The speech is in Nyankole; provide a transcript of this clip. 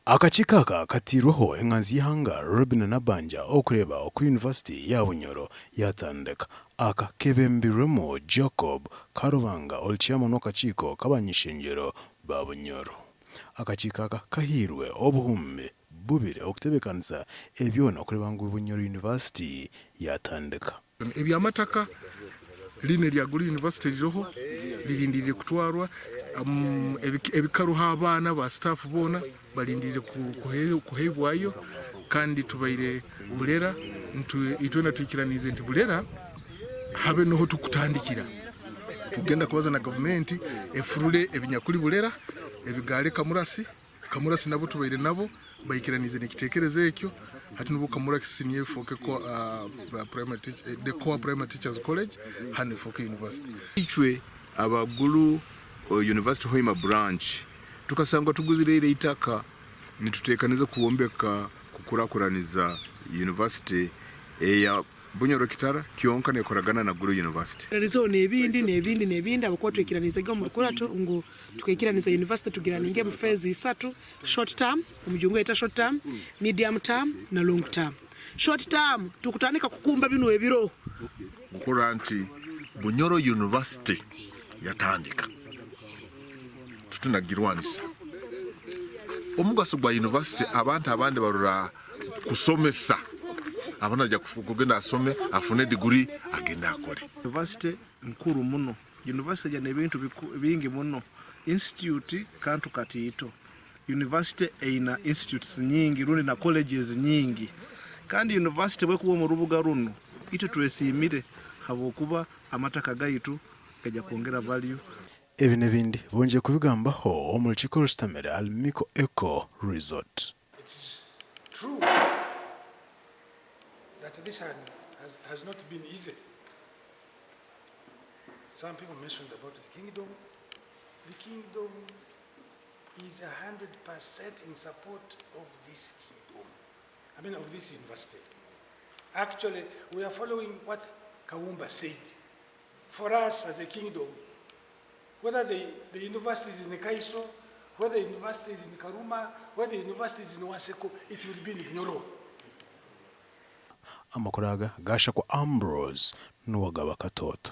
Akakiiko aka kateirweho enganzi y'eihanga Robinah Nabbanja okureeba oku yunivasite ya Bunyoro yatandika. Aka kebembirwemu Jacob Karubanga ori chairman w'akakiiko k'abany'ishengyero ba Bunyoro. Akakiiko aka kahairwe 2000 okutebeekanisa ebyona okureeba ngu Bunyoro University yatandika. Ebyamataka linu erya Gulu University riroho ririndiriire kutwarwa, ebikaruho abaana ba staff boona barindiriire kuheebwayo kandi tubaire Bulera itwena twikiraniize nti Bulera habe niho tukutandikira. Tugenda kubaza na gavumenti efurure ebinyakuri Bulera ebigaare Kamurasi. Kamurasi nabo tubaire nabo baikiraniize n'ekiteekerezo ekyo hati nubwo Kamurasi niyo efooke the Core Primary Teachers College hanu efooke university. Icwe aba Gulu University Hoima Branch tukasangwa tuguzire ira itaka nituteekaniza kwombeka kukurakuraniza university eya Bunyoro Kitara kyonka nekoragana na Gulu University. Erizo n'ebindi n'ebindi n'ebindi ahabw'okuba twikiraniizege omu rukurato ngu tukaikiraniza university tugiraninge omu phase isatu, short term, omujungu ayeta short term, medium term na long term. Short term tukutandika kukumba binu ebiro. Gukora nti Bunyoro University yatandika tutinagirwanisa. Omugaso gwa university abantu abandi barora kusomesa abona aja kugenda asome afune diguri agende akore. University nkuru muno. University eja n'ebintu bingi muno. Institute kantu katiito. University eina institutes nyingi rundi na colleges nyingi. Kandi university bwekuba omu rubuga runu, itwe twesiimire habwokuba amataka gaitu gaija kwongera value. Ebi n'ebindi bongyeire kubigambaho omu rukiiko orushutamire ahari Miko Eco Resort. It's true that this has, has not been easy. Some people mentioned about the kingdom. The kingdom is 100% in support of this kingdom, I mean, of this university. Actually, we are following what Kawumba said. For us as a kingdom, whether the university is in Kaiso, whether the university is in Karuma, whether the university is in Wanseko, it will be in Bunyoro. Amakuru aga gashakwa Ambrose Nuwagaba Katoto.